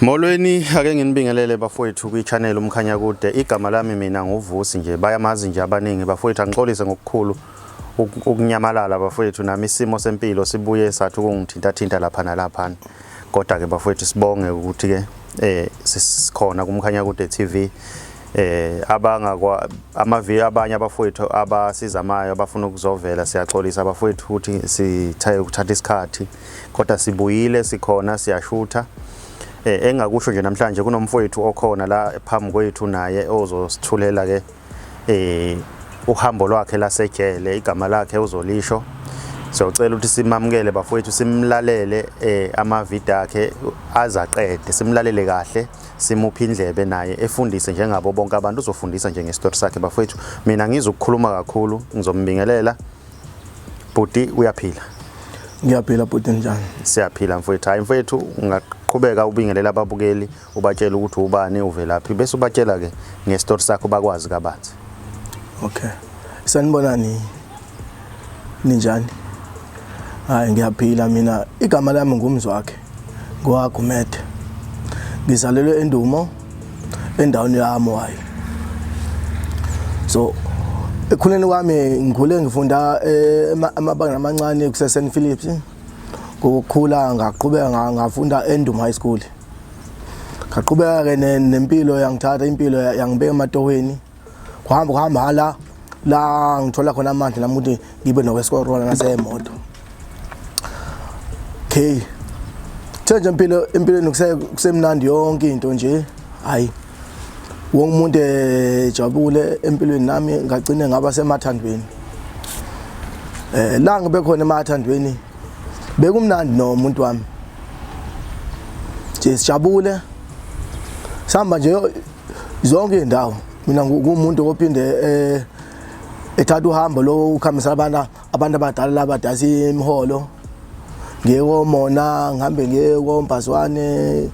Molweni, ake nginibingelele bafowethu kwi-channel Umkhanyakude. Igama lami mina nguVusi nje, bayamazi nje abaningi bafowethu. Angixolise ngokukhulu ukunyamalala bafowethu, nami isimo sempilo sibuye sathi ukungithintathinta lapha nalaphana. Kodwa ke bafowethu sibonge ukuthi ke sikhona kuMkhanyakude TV. Abangakwa amavi abanye abafowethu abasizamayo abafuna ukuzovela, siyaxolisa bafowethu ukuthi sithaye ukuthatha isikhathi, kodwa sibuyile, sikhona, siyashutha. Engakusho nje namhlanje kunomfowethu okhona la phambi kwethu naye ozosithulela ke uhambo lwakhe lasejele, igama lakhe uzolisho. Siyocela ukuthi simamukele bafowethu, simlalele amavidiyo akhe azaqede, simlalele kahle, simuphe indlebe naye efundise njengabo bonke abantu. Uzofundisa nje ngestori sakhe bafowethu. Mina ngizokukhuluma kakhulu, ngizombingelela. Bhuti, uyaphila? Ngiyaphila bhuti, njani? Siyaphila mfowethu. Hayi mfowethu, ungaqhubeka ubingelela ababukeli, ubatshela ukuthi ubani, uvelaphi, bese ubatshela ke ngestori sakho bakwazi kabanzi. Okay. Sanibonani. Ninjani? Hayi, ngiyaphila mina. Igama lami nguMzwakhe. NgowakwaGumede. Ngizalelwe eNdumo, endaweni yaMowayi. So ekhuleni kwami ngikhule ngifunda amabanga amancane kuse St Phillips. Ngokukhula ngaqhubeka ngafunda eNdumo High School. Ngaqhubeka ke nempilo, yangithatha impilo yangibeka ematohweni. Kuhamba kuhamba la la ngithola khona amandla nami ukuthi ngibe nokwesikorona nasemoto. Okay. The nje impilo empilweni kusemnandi yonke into nje. Hayi. Wonke umuntu ejabule empilweni, nami ngagcine ngaba semathandweni. La ngibe khona emathandweni bekumnandi nomuntu wami. Nje sijabule. Sihamba nje zonke indawo. Mina ngumuntu ophinde ethatha uhambo lo ukhambisa abantu abadala labadayisa imiholo. Ngiye komona, ngihambe ngiye kombazwane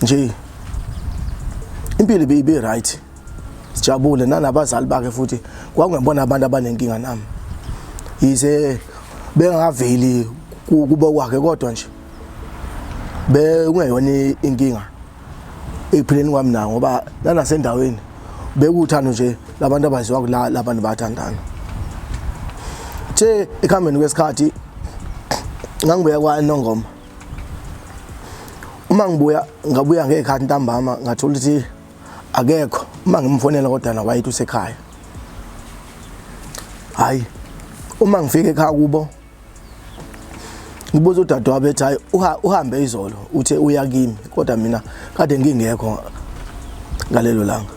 nje. Impilo ibe right. Sijabule nanabazali bakhe futhi kwakungebona abantu abanenkinga nami. Yize bengaveli kubo kwakhe, kodwa nje bekungeyona inkinga ekuphileni kwami nawo, ngoba nanasendaweni bekuthando nje labantu abaziwa kula labantu bayathandana. The ekuhambeni kwesikhathi ngangibuya kwaNongoma. Uma ngibuya, ngabuya ngekhathi ntambama, ngathola ukuthi akekho. Uma ngimfonela kodwa na wayethi usekhaya. Hayi, uma ngifika ekhaya kubo ngibuza udadewabo, ethi hayi, uhambe izolo, uthe uya kimi, kodwa mina kade ngingekho ngalelo langa.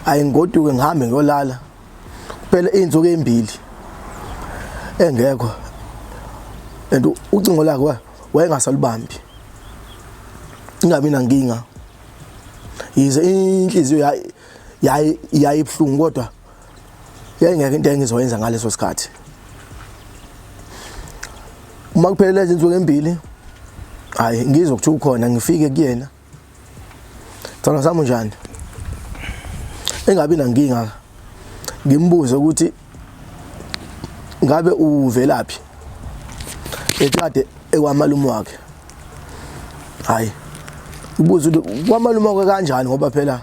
Hayi, ngigoduke ngihambe ngiyolala. Kuphela izinsuku ezimbili engekho and ucingo lakhe wayengasalubambi. Ingabi nankinga, yize inhliziyo yayibuhlungu, kodwa yayingekho into engizoyenza ngaleso sikhathi. Uma kuphele lezi insuku embili, hayi, ngizwe ukuthi ukhona. Ngifike kuyena, "Thana sami, unjani?" Engabi nankinga. Ngimbuze ukuthi ngabe uvelaphi, ethi kade ekwamalume wakhe. Hayi, ubuza ukuthi kwamalume wakhe kanjani, ngoba phela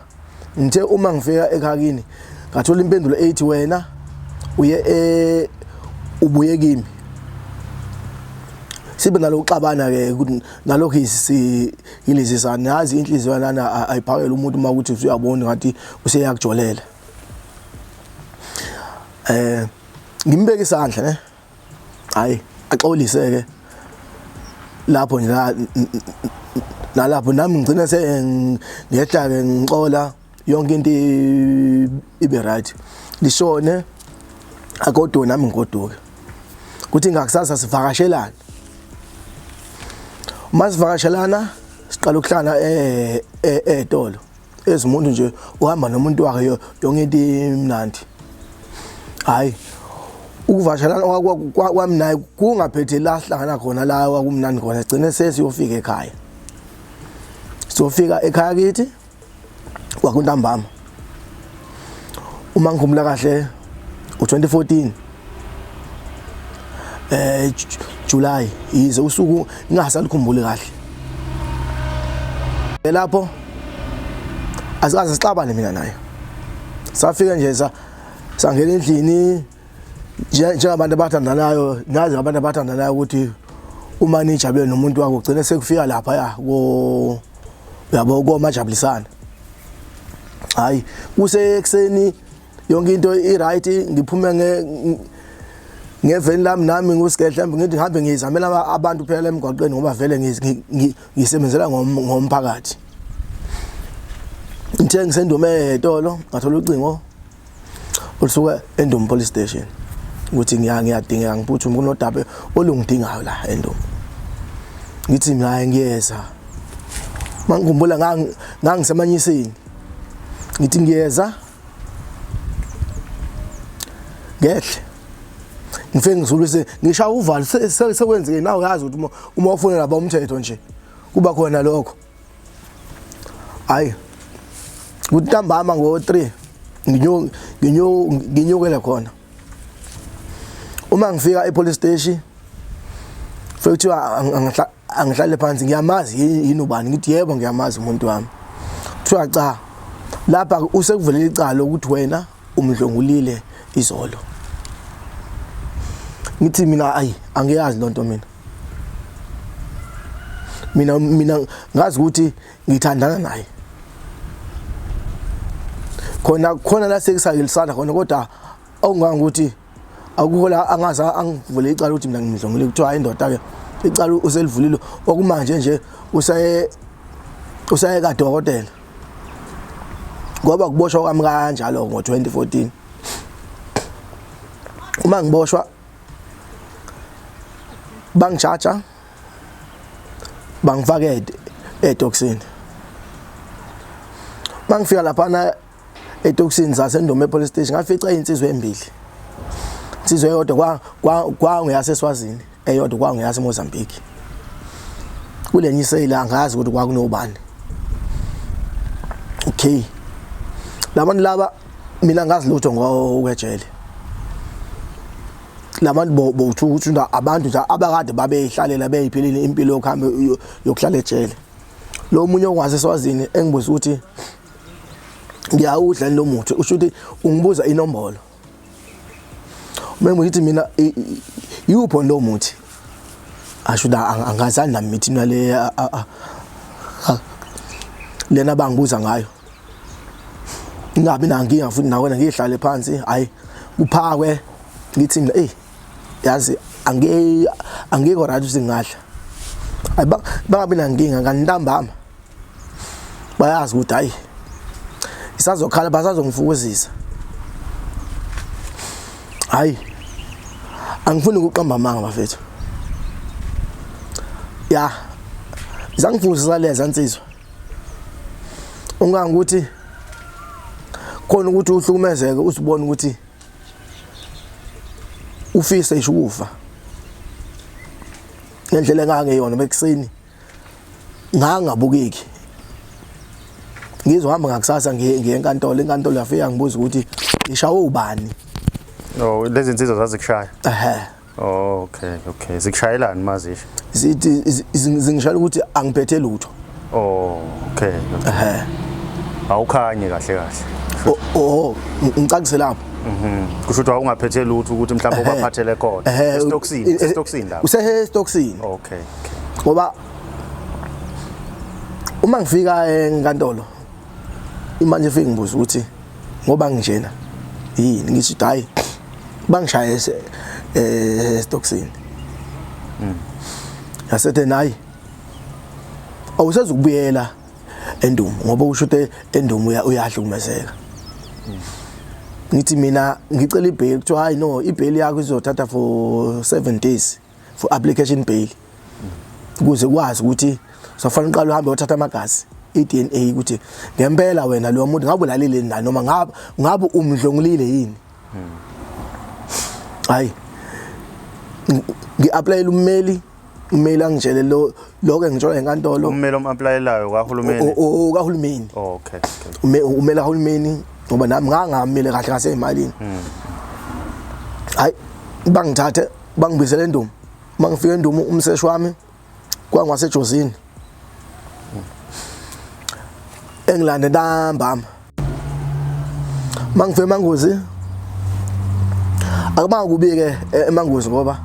ngithe uma ngifika ekhakini ngathola impendulo ethi wena uye ubuye kimi. Sibe nalokuxabana ke nalokho yilizisana, yazi inhliziyo lana ayiphakele umuntu uma ukuthi usuyabona ngathi useyakujolela. Ngimbeka isandla ne, hayi, axolise ke lapho nje nalapho nami ngigcina sengehla ke, ngixola, yonke into ibe right. Lishone, agoduke, nami ngigoduke. Kuthi ngakusasa sivakashelana. Uma sivakashelana siqala ukuhlala etolo ezimuntu nje, uhamba nomuntu wakhe, yonke into imnandi. Hayi, ukuvashelana kwami naye kungaphethe la sihlangana khona la kwakumnandi khona. Sigcine sesiyofika ekhaya. Siyofika ekhaya kithi kwakuntambama, uma ngikhumbula kahle, u2014 July, yize usuku ngingasalikhumbuli kahle. Lapho asikaze sixabane mina naye. Safika nje sangena endlini njengabantu abathandanayo, nazi abantu abathandanayo ukuthi uma nijabule nomuntu wakho ugcine sekufika lapha ya ko uyabo komajabulisana. Hayi, kusekuseni yonke into i-right, ngiphume ngeveni lami nami ngusigedle, ngithi ngihambe ngizamela abantu phela emgwaqeni ngoba vele ngisebenzela ngomphakathi. Ngithe ngisendume etolo ngathola ucingo olusuka eNdumo Police Station ukuthi ngiyadingeka ngiphuthume kunodaba olungidingayo la eNdumo. Ngithi mina hayi ngiyeza. Mangikhumbula ngangisemanyisini. Ngithi ngiyeza ngehle ngifike ngizulise ngishaya uvalo sekwenzeke nawe uyazi ukuthi uma ufuna laba umthetho nje kuba khona lokho. Hayi, kuntambama ngo-3 nginyukele khona. Uma ngifika e-police station fike kuthiwa angihlale phansi, ngiyamazi yini ubani? Ngithi yebo ngiyamazi umuntu wami. Kuthiwa cha, lapha usekuvelela icala ukuthi wena umdlwengulile izolo. Ngithi mina ayi angiyazi lonto mina. Mina ngazi ukuthi ngithandana naye. Khona khona la sekusayilisana khona, kodwa okungangokuthi akukho la angaze angivule icala ukuthi mina ngimdlwengulile. Kuthiwa hayi indoda ke icala uselivulile, okumanje nje usaye kadokotela. Ngoba kuboshwa kwami kanjalo ngo-2014. Uma ngiboshwa bangijaja bangifake etokisini. Mangifika laphana etokisini zaseNdume police station ngafica insizwa embili. Insizwa eyodwa kwangeyaseswazini, eyodwa kwangeyaseMozambique. Kulenye iseyila angazi ukuthi kwakunobani. Okay, labantu laba mina ngazi lutho ngokwejele. Labantu bowuthu ukuthi abantu nje abakade babeyihlalela beyiphilile impilo yokuhamba yokuhlala ejele. Lo munye ongaseswazini engibuza ukuthi ngiyawudla lo muthi, usho ukuthi ungibuza inombolo. Uma ngithi mina iwuphi lo muthi, asho ukuthi angazani nami mithi nale lena bangibuza ngayo. Ingabi nankinga futhi nakwena ngihlale phansi, hayi kuphakwe. Ngithi mina eh yazi angikho right ukuthi ngingadla. Hayi bangabi nankinga ngantambama bayazi ukuthi hayi isazokhala basazongifukuzisa. Hayi angifuni ukuqamba amanga bafethu. Ya zangifukuzisa leza nsizwa. Ungangukuthi khona ukuthi uhlukumezeke usibone ukuthi ufise ngisho ukufa ngendlela engangeyona bekuseni ngangabukeki. Ngizohamba ngakusasa ngiye enkantolo, inkantolo yafika ngibuza ukuthi ngishawe ubani. Oh, lezi nsizwa zazikushaya? Ehhe. Oh, okay, okay. Zikushayelani mazisho? Zithi zingishayela ukuthi angiphethe lutho. Oh, okay. Ehhe. Awukhanye kahle kahle. Oh, ngicakise lapho. Kusho ukuthi awungaphethe lutho ukuthi mhlawumbe ubaphathele khona. Esitokisini, esitokisini lapho. Usesitokisini. Okay, okay. Ngoba uma ngifika enkantolo imanje ifike ngibuza ukuthi ngoba nginjena yini, ngithi hayi bangishaye esitokisini. Yasethe nayi awusezukubuyela eNdumo ngoba usho ukuthi eNdumo uyahlukumezeka. Ngithi mina ngicela ibail, kuthiwa hayi no, ibail yakho izothatha for 7 days for application bail, ukuze kwazi ukuthi sofanele uqale uhambe uyothatha amagazi i-DNA ukuthi ngempela wena lo muntu ngabe ulalile naye noma ngabe umdlongulile yini. Hayi ngi-applyela ummeli, ummeli angitshele lo lokho engitshola enkantolo. Ummeli om-applyelayo kahulumeni? Kahulumeni. Oh, okay, okay. Umeli kahulumeni ngoba nami ngangamile kahle ngaseyimalini. Hayi bangithathe bangibizele eNdumo. Mangifika eNdumo umseshi wami kwangwasejozini. Engilande ntambama. Mangifike eManguzi akubanga kubi ke eManguzi ngoba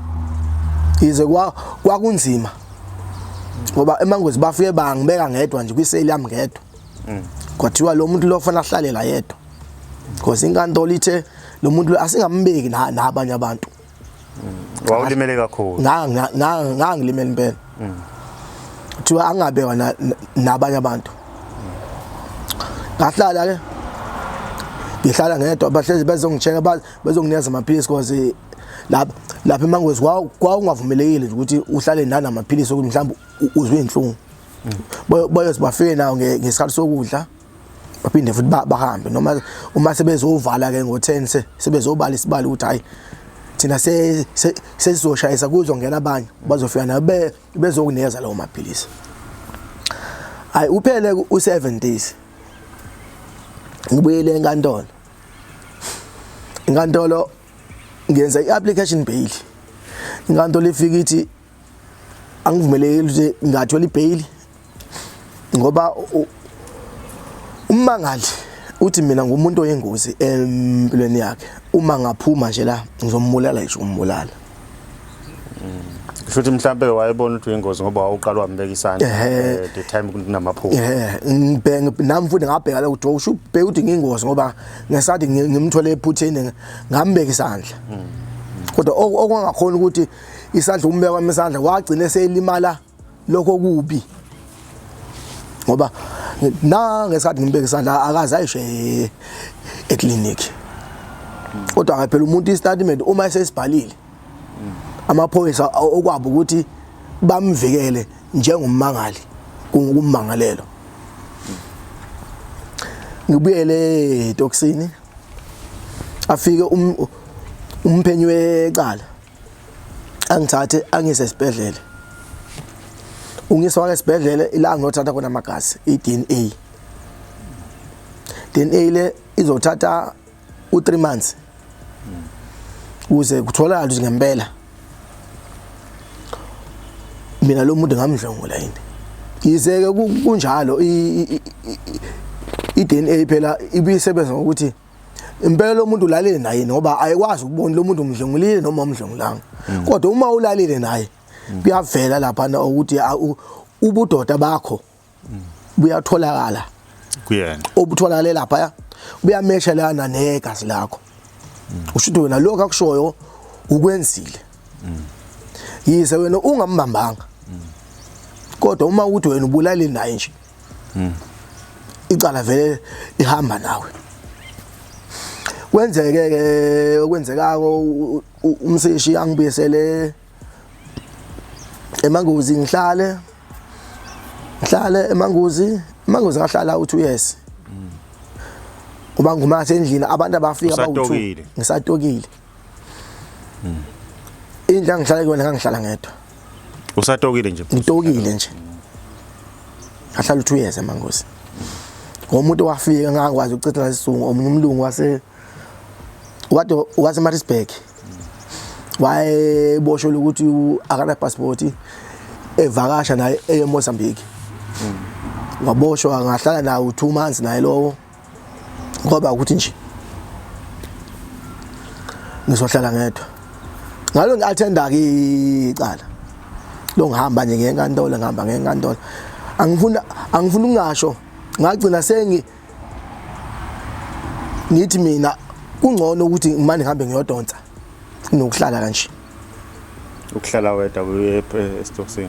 yize kwakunzima ngoba eManguzi bafike bangibeka ngedwa nje kwiseli yami ngedwa. Kwathiwa lo muntu lo kufanele ahlale la yedwa. Because inkantolo ithe lo muntu lo asingambeki nabanye abantu. Wawulimele kakhulu. Ngangilimele impela. Kuthiwa angabekwa nabanye abantu. Ngahlala ke ngihlala ngedwa bahlezi bezongicheka bezonginikeza amaphilisi because lapha lapha eMangozi kwawungavumelekile nje ukuthi uhlale nanamaphilisi ukuthi mhlawumbe uzwe inhlungu. Bayoze bafike nawo ngesikhathi sokudla baphinde futhi bahambe noma uma sebezovala ke ngo-10 sebezobala isibalo ukuthi hayi thina sesizoshayisa kuzongena abanye bazofika nabo bezokunikeza lawo maphilisi. Hayi uphele u-7 days ngibuyele enkantolo. Inkantolo ngenza i-application bail. Inkantolo ifika ithi angivumelekile ukuthi ngathola ibail ngoba ummangali uthi mina ngumuntu oyingozi empilweni yakhe, uma ngaphuma nje la ngizombulala nje umbulala. Kusho ukuthi mhlambe wayebona ukuthi uyingozi ngoba wawuqala wambeka isandla the time kunamaphupho. Ngibheke nami futhi ngabheka la ukuthi usho ubheka ukuthi ngiyingozi ngoba ngesathi ngimthole ephutheni ngambeka isandla. Kodwa okwangakhona ukuthi isandla umbeka kwami isandla wagcina eselimala lokho kubi ngoba na ngesikhathi ngimbeka isandla akaze ayisho eclinic. Kodwa ke phela umuntu istatement uma esesibhalile amaphoyisa okwabo ukuthi bamvikele njengommangali kummangalelo. Ngibuyele etokisini afike umphenyi wecala angithathe angise esibhedlela. Ungisa esibhedlela ila ngiyothatha khona amagazi i-DNA. DNA le izothatha u3 months ukuze kutholakale ukuthi ngempela mina lo muntu ngamdlwengula yini. Yize ke kunjalo i-DNA phela ibisebenza ngokuthi impela lo muntu ulalele naye ngoba ayikwazi ukubona lo muntu umdlwengulile noma umdlwengulanga. Kodwa uma ulalile naye kuyavela lapha ukuthi ubudoda bakho buyatholakala kuyena obutholakale lapha buyamesha lana negazi lakho. Usho ukuthi wena lokho akushoyo ukwenzile. Yize wena ungambambanga. Kodwa uma ukuthi wena ubulalile naye nje icala vele ihamba nawe. Kwenzeke ke okwenzekako umseshi angibuyisele eManguzi ngihlale eManguzi. eManguzi ngahlala u2 years. Uba nguma endlini abantu abafika bawu2 ngisatokile. Indlu engihlala kuyona ngangihlala ngedwa. Usatokile nje? Ngitokile nje. Ngahlala u2 years eManguzi. Ngomuntu wafika ngangikwazi ukuchitha nesisungu omunye umlungu wase wade wase Maritzburg. Wayeboshwe ukuthi akana passport evakasha naye eye Mozambique. Waboshwa ngahlala nawo 2 months naye lowo ngoba ukuthi nje ngizohlala ngedwa. Ngalo ngi-attenda ke icala. Lo ngihamba nje ngenkantolo ngihamba ngenkantolo. Angifuna ukungasho ngagcina sengi ngithi mina kungcono ukuthi ngimane ngihambe ngiyodonsa kunokuhlala kanje. Ukuhlala wedwa kuye esitokisini.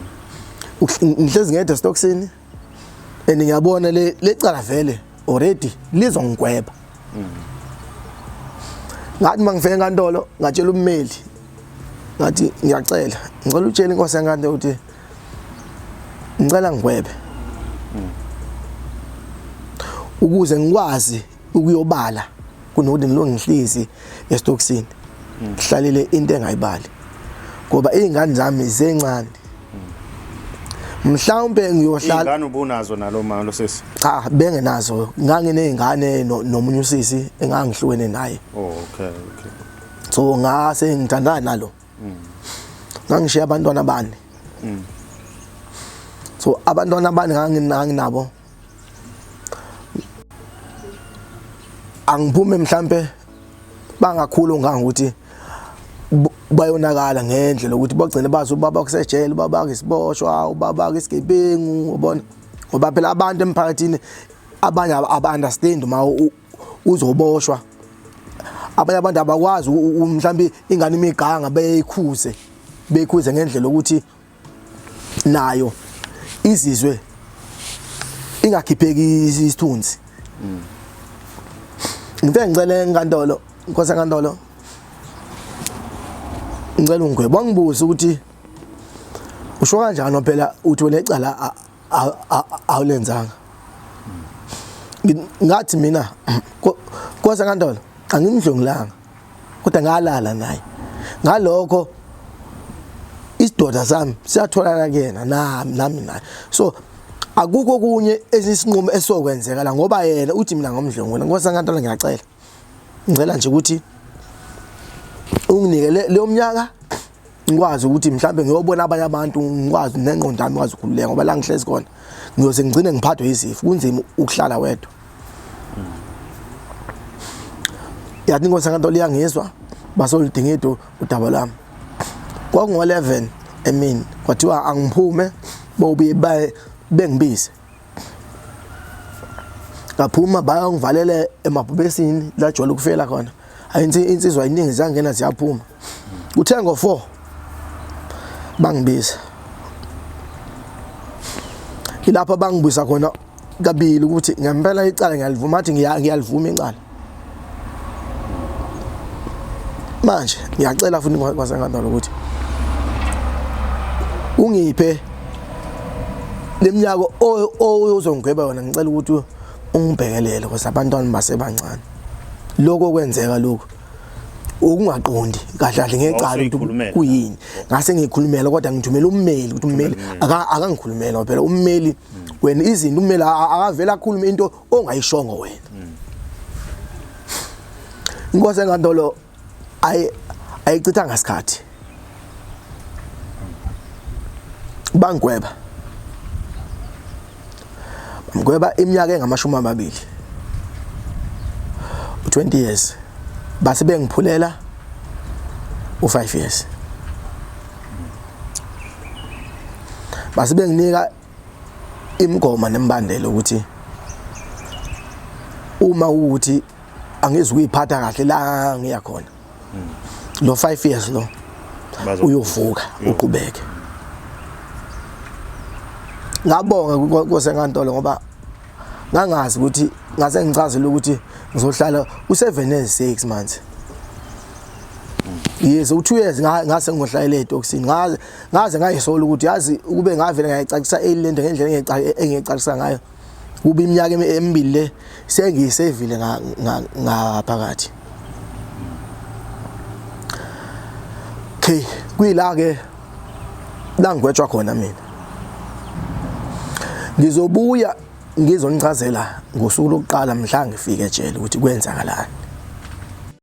Ngihlezi ngedwa esitokisini and ngiyabona le lecala vele already lizongigweba. Ngathi mangifika enkantolo ngatshela ummeli ngathi ngiyacela ngicela utshele inkosi yenkantolo ukuthi ngicela ngigwebe ukuze ngikwazi ukuyobala kunokuthi ngilonge ngihlezi esitokisini ngihlalele into engayibali ngoba izingane zami zencane. Mhlawumbe ngiyohlala. Ingane ubunazo nalo mama lo sisi? Cha, bengenazo. Nganginezingane nomunye usisi engangihlukene naye. Oh, okay, okay. So ngase ngithandana nalo. Ngangishiya abantwana bane. So abantwana bane nganginabo. Angiphume mhlambe bangakhulu ngangokuthi bayonakala ngendlela ukuthi bagcine bazi ubaba kusejele, ubaba kisiboshwa, ubaba kisigebengu, ubona, ngoba phela abantu emphakathini abanye aba-understand uma uzoboshwa. Abanye abantu abakwazi mhlawumbe ingane imiganga beyikhuze, beyikhuze ngendlela ukuthi nayo izizwe ingakhipheki isithunzi. Ngifike ngicela enkantolo, inkosi enkantolo, ngicela ungigwebe. Wangibuza ukuthi usho kanjani phela uthi wena icala awulenzanga. Ngathi mina, nkosi enkantolo, angimdlwengulanga kodwa ngalala naye, ngalokho isidoda sami siyatholana kuyena nami naye, so akukho okunye esinye isinqumo esokwenzeka la ngoba yena uthi mina ngomdlwengula. Nkosi enkantolo, ngiyacela, ngicela nje ukuthi unginike leyo minyaka ngikwazi ukuthi mhlambe ngiyobona abanye abantu, ngikwazi nengqondo yami ikwazi ukukhululeka, ngoba la ngihlezi khona ngiyoze ngigcine ngiphathwe izifo, kunzima ukuhlala wedwa. Yathi inkosi enkantolo iyangizwa, basoludingida udaba lwami. Kwakungo-11 emini, kwathiwa angiphume, bobuye bengibize. Ngaphuma, bayongivalele emabhubesini la jwayele ukufela khona. Ayi, insizwa iningi ziyangena ziyaphuma. Kuthe ngo-4 bangibiza, ilapho bangibuyisa khona kabili ukuthi ngempela icala ngiyalivuma. Athi ngiyalivuma icala, manje ngiyacela futhi kwasenkantolo ukuthi ungiphe leminyaka oyozongigweba yona, ngicela ukuthi ungibhekelele because abantwana basebancane. Lokho kwenzeka lokho ukungaqondi kahle kahle ngecala ukuthi Wawusuyikhulumela. Kuyini ngase ngikhulumela, kodwa ngithumela ummeli ukuthi ummeli akangikhulumela phela ummeli wena izinto ummeli akavela akhulume into ongayishongo wena. Inkosi enkantolo ayichithanga isikhathi, bangigweba, bamgweba iminyaka engamashumi amabili, u20 years, base bengiphulela u5 years, base benginika imigomo nemibandela ukuthi uma ukuthi angizukuyiphatha kahle la ngiya khona, lo 5 years lo uyovuka uqhubeke. Ngabonga nkosi enkantolo ngoba ngangazi ukuthi ngase ngichazele ukuthi ngizohlala u7 years 6 months, yes, u2 years ngase ngohlalela etokisini. Ngaze ngayisola ukuthi yazi ukube ngavele ngayicacisa lento ngendlela engiyicacisa ngayo, kube iminyaka emibili le sengiyisevile ngaphakathi. Okay, kuyila ke la ngigwetshwa khona. Mina ngizobuya ngizonichazela ngosuku lokuqala mhla ngifike ejele ukuthi kwenzakalani.